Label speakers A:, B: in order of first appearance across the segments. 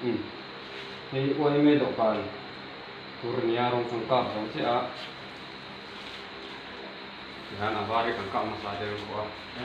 A: Umm hei yma dawhkan tur nia rawng kan kap zo chiah a tihian a var hi kan kap hmasa der bawk a.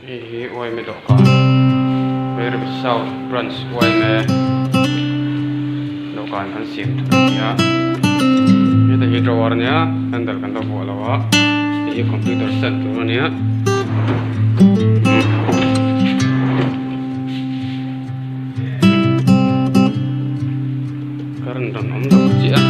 A: Hei hi yma dawhkan Bairabi South Branch yma dawhkan kan siam thur a ni a heta hi drawer a nia handle kan lo vuah lo a hei hi computer set tur a nia. Current rawn awm lo chiah a.